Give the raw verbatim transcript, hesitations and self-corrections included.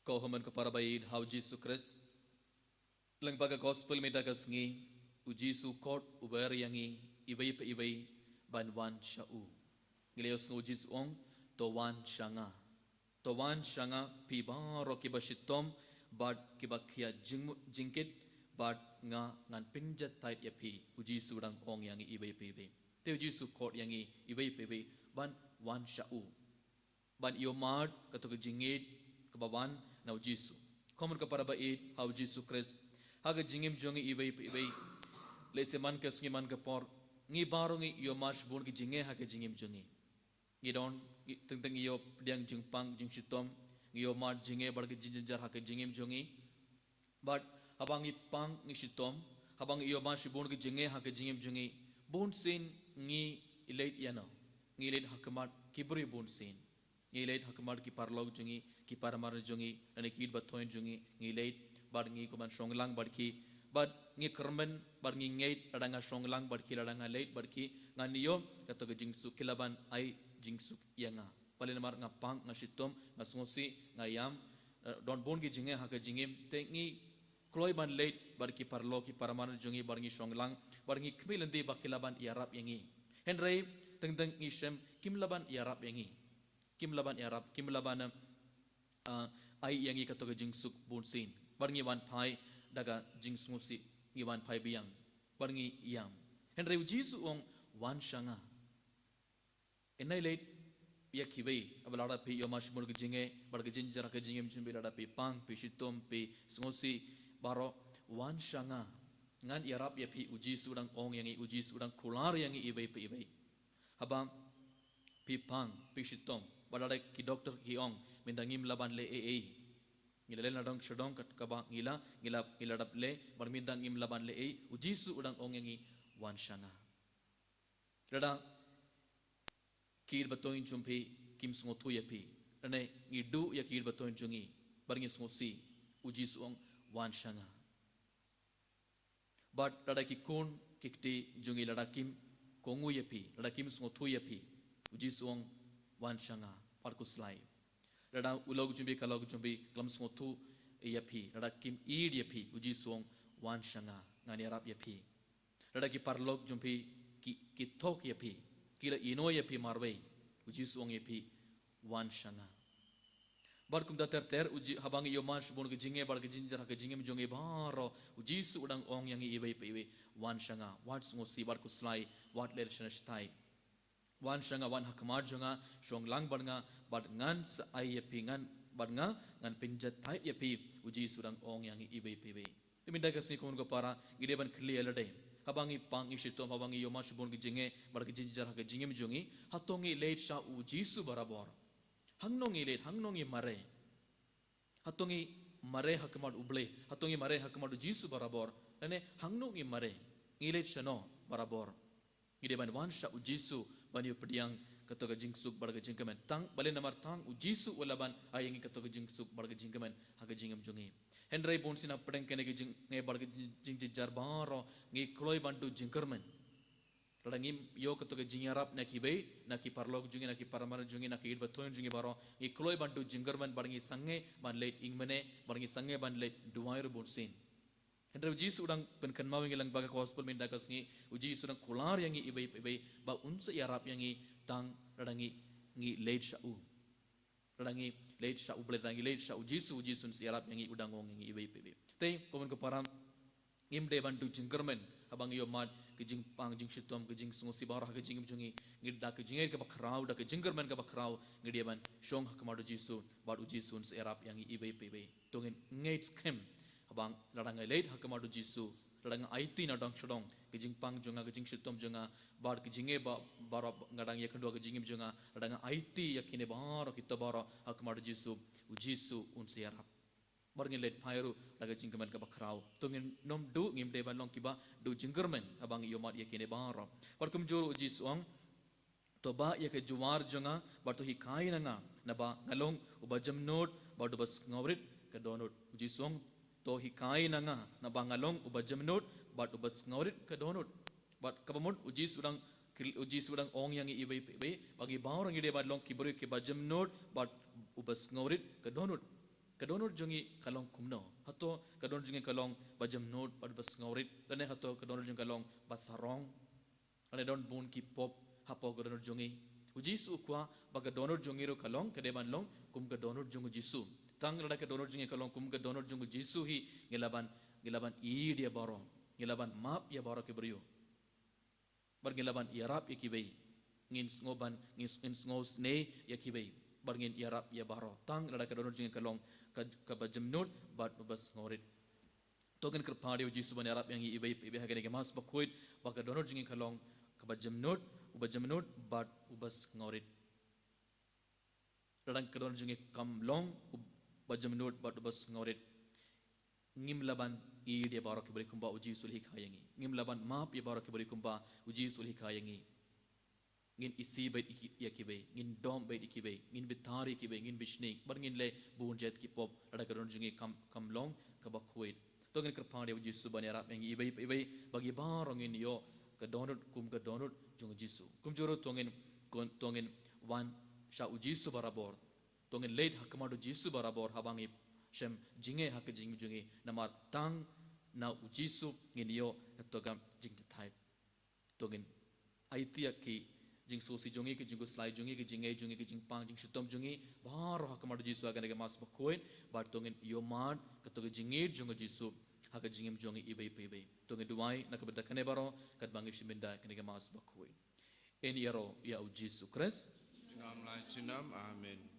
Ko hynmen ko para ba ïeit ha u Jisu Khrist. Lyngba ka gospel mynta ka sngi, u Jisu u khot u wer ïa ngi iwei pa iwei ban wan sha u. Ngi la ïohsngew u Jisu u ong, to wan sha nga. To wan sha nga phi baroh kiba shitom bad kiba khia jing, jingkit, bad nga ngan pynjatai ïa phi, u Jisu u dang ong ïa ngi iwei pa iwei. Te u Jisu u khot ïa ngi iwei pa iwei ban wan sha u. Ban ïohmad kato ka jingngeit kaba wan na u Jisu. Ko hynmen ko para ba ïeit ha u Jisu Khrist. Ha ka jingim jong ngi iwei pa iwei. Lehse man ka sngi man ka por, ngi baroh ngi ïohmad shibun ki jingeh ha ka jingim jong ngi. Ngi don, ngi, teng teng ngi ïoh pdiang jingpang jingshitom, ngi ïohmad jingeh bad ka jingjynjar ha ka jingim jong ngi. Bad haba ngi pang ngi shitom, haba ngi ïohmad shibun ki jingeh ha ka jingim jong ngi, bunsien ngi leit ïano? Ngi leit ha khmat ki briew bunsien. Ngi leit ha khmat ki paralok jong ngi, ki para mar jong ngi, lane ki ïeit ba thoiñ jong ngi, ngi leit bad ngi kumban shong lang bad ki, bad ngi kyrmen bad ngi ngeit, lada nga shong lang bad ki, lada nga leit bad ki, ngan ïoh kato ka jingsuk, ki lah ban ai jingsuk ïa nga. Balei? Namar nga pang, nga shitom, nga sngewsih, nga ïam, eh, don bun ki jingeh ha ka jingim, te ngi kloi ban leit bad ki paralok, ki para mar jong ngi, bad ngi shong lang, bad ngi khmih lynti ba ki lah ban ïarap ïa ngi. Hynrei teng teng ngi shem kim lah ban ïarap ïa ngi. Kim lah ban ïarap, kim lah ban, eh, ah, ai ïa ngi kato ka jingsuk bunsien. Bad ngi wan phai da ka jingsngewsih, ngi wan phai biang. Bad ngi ïam. Hynrei u Jisu u ong, wan sha nga. Ngi leit ïa kiwei, haba lada phi ïohmad shibun ki jingeh bad ki jingjynjar ha ka jingim jong phi, lada phi pang, phi shitom, phi sngewsih baroh, wan sha nga. Ngan ïarap ïa phi, u Jisu u dang ong ïa ngi, u Jisu u dang kular ïa ngi iwei pa iwei. Haba phi pang, phi shitom, bad lada ki doktor ki ong mynta ngim lah ban leh ei ei. Ngi la leh nadong shadong kat kaba ngi la, ngi la, ngi la dap leh, bad mynta ngim lah ban leh ei, u Jisu u dang ong ïa ngi, wan sha nga. Lada ki ïeit ba thoiñ jong phi kim sngewthuh ïa phi, lane ngi duh ïa ki ïeit ba thoiñ jong ngi, bad ngi sngewsih, u Jisu u ong, wan sha nga. Bad lada ki khun ki kti jong ngi lada kim kohnguh ïa phi, lada kim sngewthuh ïa phi, u Jisu u ong, wan sha nga, bad khuslai. Lada u lok jong phi, ka lok jong phi khlem sngewthuh ïa phi, lada kim ïeit ïa phi, u Jisu u ong, wan sha nga, ngan ïarap ïa phi. Lada ki paralok jong phi ki, ki thok ïa phi, ki la ïehnoh ïa phi marwei, u Jisu u ong ïa phi, wan sha nga. Bad kumta ter ter, u Ji-, haba ngi ïohmad shibun ki jingeh bad ki jingjynjar ha ka jingim jong ngi baroh, u Jisu u dang ong ïa ngi iwei pa iwei, wan sha nga, wat sngewsih, wat khuslai, wat leh shane shatai. Wan sha nga, wan ha khmat jong nga, shong lang bad nga, bad ngan sa ai ïa phi, ngan, bad nga, ngan pynjatai ïa phi, u Jisu u dang ong ïa ngi iwei pa iwei. Te mynta ka sngi ko hynmen ko para, ngi dei ban kylli ïa lade. Haba ngi pang, ngi shitom, haba ngi ïohmad shibun ki jingeh bad ki jingjynjar ha ka jingim jong ngi, hato ngi leit sha u Jisu barabor? Hangno ngi leit, hangno ngi mareh? Hato ngi mareh ha khmat u Blei, hato ngi mareh ha khmat u Jisu barabor? Lane hangno ngi mareh? Ngi leit shano barabor? Ngi dei ban wan sha u Jisu ban ïoh pdiang kato ka jingsuk bad ka jingkmen. Tang, balei? Namar tang u Jisu u lah ban ai ïa ngi kato ka jingsuk bad ka jingkmen ha ka jingim jong ngi. Hynrei bunsien hapdeng kine ki jingeh bad ka jing-, jingjynjar baroh, ngi kloi ban duh jingkyrmen. Lada ngim ïoh kato ka jingïarap na kiwei, na ki paralok jong ngi, na ki para mar jong ngi, na ki ïeit ba thoiñ jong ngi baroh, ngi kloi ban duh jingkyrmen, bad ngi sangeh ban leit ïingmane, bad ngi sangeh ban leit duwai ruh bunsien. Hynrei u Jisu u dang pynkynmaw ïa ngi lyngba ka gospel mynta ka sngi, u Jisu u dang kular ïa ngi iwei pa iwei ba un sa ïarap ïa ngi tang lada ngi, ngi leit sha u. Lada ngi leit sha u Blei, lada ngi leit sha u Jisu, u Jisu un sa ïarap ïa ngi, u dang ong ïa ngi iwei pa iwei. Te ko hynmen ko para, ngim dei ban duh jingkyrmen haba ngi ïohmad ki jingpang, jingshitom, ki jingsngewsih baroh ha ka jingim jong ngi. Ngi da ka jingngeit kaba khraw, da ka jingkyrmen kaba khraw, ngi dei ban shong ha khmat u Jisu, bad u Jisu un sa ïarap ïa ngi iwei pa iwei. To ngin ngeit skhem, haba lada nga leit ha khmat u Jisu, lada nga aiti na dong sha dong, ka jingpang jong nga, ka jingshitom jong nga, bad ka jingeh ba, baroh nga dang ïakynduh ha ka jingim jong nga, lada nga aiti ïa kine baroh, kito baroh ha khmat u Jisu, u Jisu un sa ïarap. Bad ngin leit phai ruh da ka jingkmen kaba khraw. To ngin nym duh, ngim dei ban long kiba duh jingkyrmen haba ngi ïohmad ïa kine baroh. Bad kumjuh ruh u Jisu u ong, to bah ïa ka jowar jong nga, bad to hikai na nga, naba nga long uba jemnud bad uba sngewrit ka dohnud. U Jisu u ong, to hikai na nga, naba nga long uba jemnud bad uba sngewrit ka dohnud. Bad kaba mut u Jisu u dang, u Jisu u dang ong ïa ngi iwei pa iwei ba ngi baroh ngi dei ban long ki briew kiba jemnud bad uba sngewrit ka dohnud. Ka dohnud jong ngi ka long kumno? Hato ka dohnud jong ngi ka long ba jemnud bad ba sngewrit, lane hato ka dohnud jong ngi ka long ba sarong? Lane don bun ki pop hapoh ka dohnud jong ngi? U Jisu u kwah ba ka dohnud jong ngi ruh ka long, ka dei ban long kum ka dohnud jong u Jisu. Tang lada ka dohnud jong ngi ka long kum ka dohnud jong u Jisu hi, ngi lah ban, ngi lah ban ïeit ïa baroh, ngi lah ban map ïa baroh ki briew. Bad ngin lah ban ïarap ïa kiwei. Ngin sngew ban, ngin, ngin sngewsynei ïa kiwei. Bad ngin ïarap ïa baroh. Tang lada ka dohnud jong ngi ka long ka, kaba jemnud bad uba sngewrit. To ngin kyrpad ïa u Jisu ban ïarap ïa ngi iwei pa iwei ha kane ka Mass Bakhuid, ba ka dohnud jong ngi ka long kaba jemnud, uba jemnud bad uba sngewrit. Lada ka dohnud jong ngi kam long uba jemnud bad uba sngewrit, ngim lah ban ïeit ïa baroh ki briew kumba u Jisu u la hikai ïa ngi. Ngim lah ban map ïa baroh ki briew kumba u Jisu u la hikai ïa ngi. Ngin isih beit ïa ki, ïa kiwei, ngin dom beit ïa kiwei, ngin bitar ïa kiwei, ngin bishni, bad ngin leh bun jait ki pop, lada ka dohnud jong ngi kam, kam long kaba khuid. To ngin kyrpad ïa u Jisu ban ïarap ïa ngi iwei pa iwei, ba ngi baroh ngin ïoh ka dohnud kum ka dohnud jong u Jisu. Kumjuh ruh to ngin, to ngin wan sha u Jisu barabor. To ngin leit ha khmat u Jisu barabor haba ngi shem jingeh ha ka jingim jong ngi, namar tang na u Jisu ngin ïoh kato ka jingtharai. To ngin aiti ïa ki jingsngewsih jong ngi, ki jingkhuslai jong ngi, ki jingeh jong ngi, ki jingpang jingshitom jong ngi baroh ha khmat u Jisu ha kane ka Mass Bakhuid, bad to ngin ïohmad kato ka jingïeit jong u Jisu ha ka jingim jong ngi iwei pa iwei. To ngin duwai na ka bynta kane baroh katba ngi shim bynta kane ka Mass Bakhuid. Yn ïaroh ïa u Jisu Khrist. Junom la junom. Amen.